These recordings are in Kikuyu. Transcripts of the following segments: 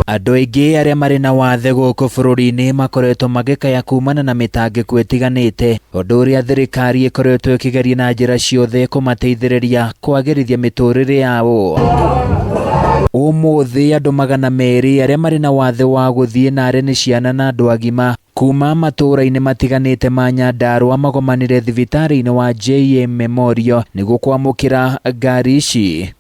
Andũ aingĩ arĩa marĩ na wathe gũkũ bũrũri-inĩ makoretwo magĩkaya kumana na mĩtangĩko ĩtiganĩte, ũndũ ũrĩa thirikari ĩkoretwo ĩkĩgeria na njĩra ciothe kũmateithĩrĩria kwagĩrithia mĩtũrĩre yao. Ũmũthĩ andũ 200 arĩa marĩ na wathe wa gũthiĩ na arĩa nĩ ciana na andũ agima kuma matũũra-inĩ matiganĩte ma Nyandarua magomanire thibitarĩ-inĩ wa JM Memorial nĩguo kwamũkĩra ngari ici.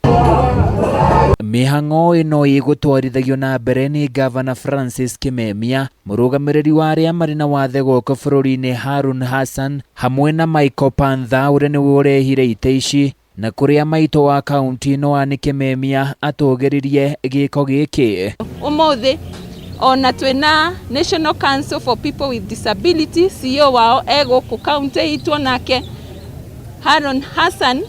Mĩhang'o ĩno ĩgũtwarithagio na mbere nĩ Gavana Francis Kimemia, mũrũgamĩrĩri wa arĩa marĩ na wathe gũkũ bũrũri-inĩ Harun Hassan, hamwe na Michael Panther ũrĩa nĩwe ũrehire itĩ ici, na kũrĩa maitũ wa kaunti ĩno Anne Kimemia atũgĩririe gĩko gĩkĩ. Ũmũthĩ ona twĩna National Council for People with Disability, CEO wao e gũkũ kaunti itũ onake Haron Hassan.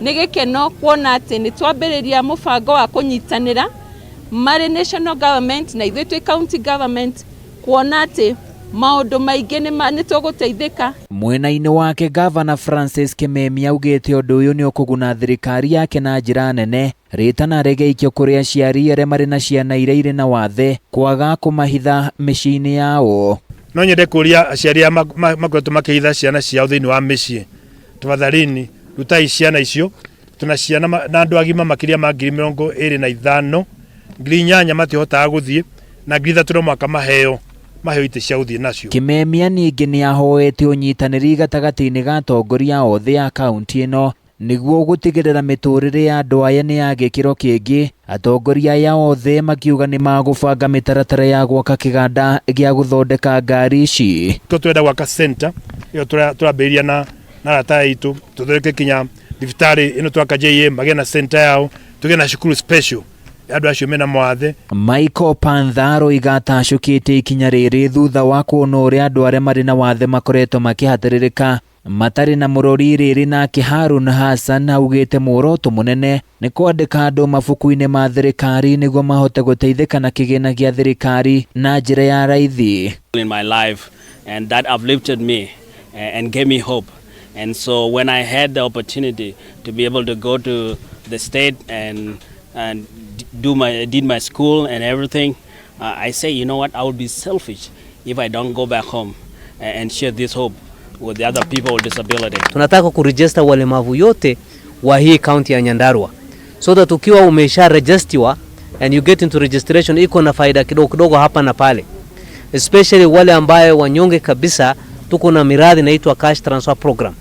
Nĩ gĩkeno kuona atĩ nĩ twambĩrĩria mũbango wa kũnyitanĩra marĩ national government na ithuĩ twĩ county government, kuona atĩ maũndũ maingĩ nĩ tũgũteithĩka. Mwena-inĩ wake Gavana Francis Kimemia augĩte ũndũ ũyũ nĩ ũkũguna thirikari yake na njĩra nene, rĩtana rĩgĩikio kũrĩ aciari arĩa marĩ na ciana iria irĩ na wathe kwaga kũmahitha mĩciĩ-inĩ yao. No nyende kũria aciari arĩa makoretwo makĩhitha ciana ciao thĩinĩ wa mĩciĩ, tafadhalini rutai ciana icio. Tuna ciana na andũ agima makĩria ma 25,000, 8,000 matihotaga gũthiĩ na 3,000 no mũhaka maheo itĩ cia gũthiĩ nacio. Kimemia ningĩ nĩ ahoete ũnyitanĩri gatagatĩ-inĩ ga atongoria othe a kaunti ĩno nĩguo gũtigĩrĩra mĩtũrĩre ya andũ aya nĩ ya gĩkĩro kĩngĩ. Atongoria aya othe makiuga nĩ magũbanga mĩtaratara ya gwaka kĩganda gĩa gũthondeka ngari ici. Tũ twenda gwaka center ĩyo tũrambĩrĩria na arata aitũ, tũthondeke kinya thibitarĩ ĩno twaka JM magĩe na center yao, tũgĩe na cukuru special ya andũ acio mena mawathe. Michael Panther aroiga atacũkĩte ikinya rĩrĩ thutha wa kuona ũrĩa andũ arĩa marĩ na wathe makoretwo makĩhatĩrĩrĩka matarĩ na mũrori. Rĩrĩ nake Harun Hassan augĩte muoroto mũnene nĩ kwandĩka andũ mabuku-inĩ ma thirikari nĩguo mahote gũteithĩka na kĩgĩna gĩa thirikari na njĩra ya raithi. In my life, and that uplifted me and gave me hope. And so when I had the opportunity to be able to go to the state and do my did my school and everything, I say, you know what, I would be selfish if I don't go back home and share this hope with the other people with disability. Tunataka kuregister walemavu yote wa hii county ya Nyandarua so that ukiwa umesha registiwa and you get into registration, iko na faida kidogo kidogo hapa na pale, especially wale ambaye wanyonge kabisa. Tuko na miradi inaitwa cash transfer program.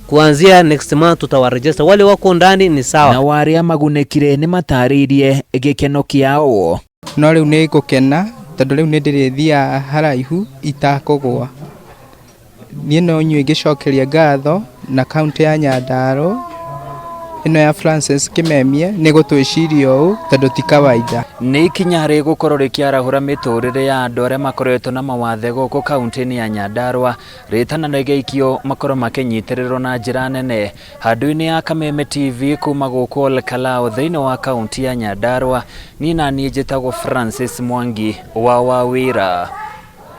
Kuanzia next month tutawaregister wale wako ndani ni sawa. Na arĩa magunĩkire nĩ matarĩirie gĩkeno kĩao. No rĩu nĩ ngũkena tondũ rĩu nĩ ndĩrĩthiaga haraihu itakũgũa. Niĩ no inyuĩ ngĩcokeria ngatho na kaunti ya Nyandarua ĩno ya Francis Kimemia nĩ gũtwĩciria ũũ tondũ ti kawaida. Nĩ ikinya rĩgũkorwo rĩkĩarahũra mĩtũrĩre ya andũ arĩa makoretwo na mawathe gũkũ kaunti-inĩ ya Nyandarua. Rĩtana rĩgĩikio makorwo makĩnyitĩrĩrwo na njĩra nene. Handũ-inĩ ya Kameme TV kuma gũkũ Olkalou thĩinĩ wa kaunti ya Nyandarua, niĩ na niĩ njĩtagwo Francis Mwangi wa Wawĩra.